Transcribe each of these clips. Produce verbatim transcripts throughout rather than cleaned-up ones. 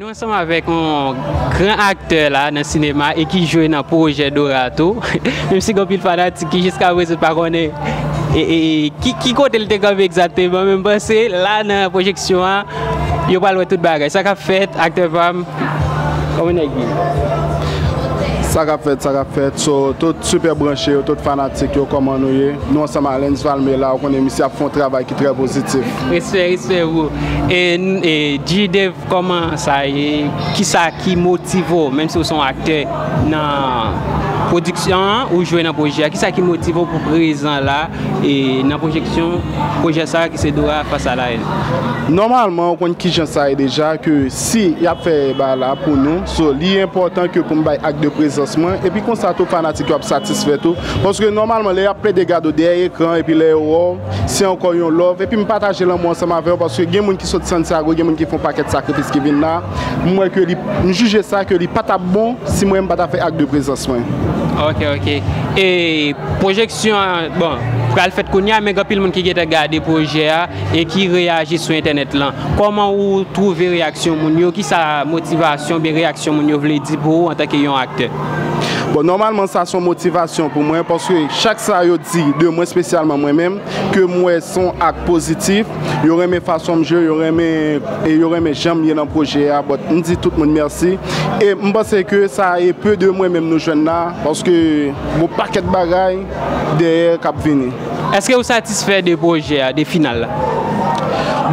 Nou ansanm avèk yon gran aktè la nan sinema e ki jwe nan pwojè Dora tou. Menm si gen anpil fanatik ki jiska prezan pa konnen e, e, e, ki, ki kote l te kanpe egzakteman, men m panse la nan pwojeksyon an, yo pral wè tout bagay. Sa k ap fèt, aktè pa m, kòman nèg ye? Sa k ap fèt, sa k ap fèt. So, tout sipè branche yo, tout fanatik yo, kòman nou ye? Nou ansanm a Lens Valmé la, ou konnen misye ap fè yon travay ki trè pozitif. Respè, respè bro. E, e G-Dev, kòman sa ye? Kisa ki motive w, menm si w se yon aktè nan pwodiksyon an, ou jwe nan pwojè a, kisa ki motive w pou prezan la e nan pwojeksyon pwojè sa ki se Dora Face à la Haine? Nòmalman, ou konn kijan sa ye deja, ke si y ap fè bagay la pou nou, so, li enpòtan ke pou m bay ak de prezans mwen, epi konsa tou fanatik yo ap satisfè tou, paske nòmalman lè y ap plede gade w dèyè ekran, epi lè yo wè w, se ankò yon love, epi m pataje lanmou ansanm avè w, paske gen moun ki sot Santiago, gen moun ki fè yon pakèt sakrifis ki vin la, m wè ke li, m jije sa ke li pa t ap bon si mwen m pa ta fè ak de prezans mwen. Ok, ok. E pwojeksyon an, bon, pral fèt kounye a, men gen anpil moun ki gentan gade pwojè a e ki reyaji sou entènèt lan. Kòman ou twouve reyaksyon moun yo? Kisa motivasyon oubyen reyaksyon moun yo vle di pou ou antanke yon aktè? Bon, nòmalman sa se yon motivasyon pou mwen, paske chak sa yo di de mwen, espesyalman mwen menm, ke m wè se yon ak pozitif, yo renmen fason m jwe, yo renmen, e yo renmen jan m ye nan pwojè a, but m di tout moun mèsi. E m panse ke sa e pe de mwen menm nou jwenn la, paske gon pakèt bagay dèyè k ap vini. Èske ou satisfè de pwojè a, de final la?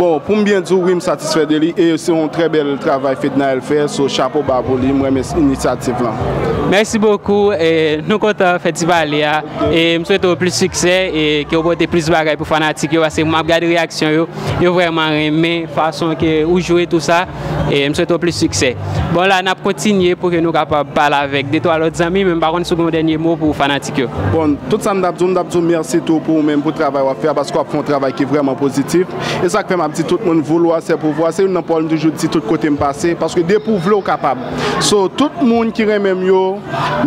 Bon, pou m byen di w, wi, m satisfè de li, e se yon trè bèl travay Fednaelle fè, so chapo ba pou li, m renmen inisyativ lan. Mèsi bokou, e nou kontan fè ti pale a, e m swete w plis siksè, e ke w pote plis bagay pou fanatik yo, paske m ap gade reyaksyon yo, yo vrèman renmen fason ke ou jwe tou sa, e m swete w plis siksè. Bon, la n ap kontinye pou ke nou kapab pale avèk de twa lòt zanmi, men m pa konn si w gen yon dènye mo pou fanatik yo. Bon, tout sa m t ap di w, m t ap di w mèsi tou pou ou menm pou travay w ap fè a, paske w ap fè yon travay ki vrèman pozitif. E sa k fè m ap di tout moun, vouloir c'est pouvoir, se youn nan pawòl m toujou di tout kote m pase, paske depi w vle w kapab. So, tout moun ki renmen m yo,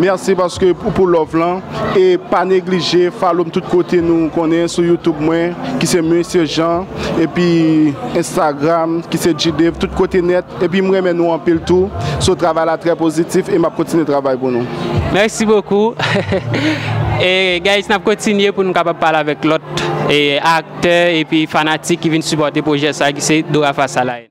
mèsi paske pou, pou love lan, e pa neglije follow m tout kote nou konnen sou YouTube mwen, ki se Mesye Jean, epi Instagram, ki se G-Dev, tout kote nèt. Epi m renmen nou anpil tou. So, travay la trè pozitif e m ap kontinye travay pou nou. Mèsi bokou. E guys, n ap kontinye pou nou kapab pale avèk lòt e aktè epi fanatik ki vin sipòte pwojè sa ki se Dora Face à la Haine.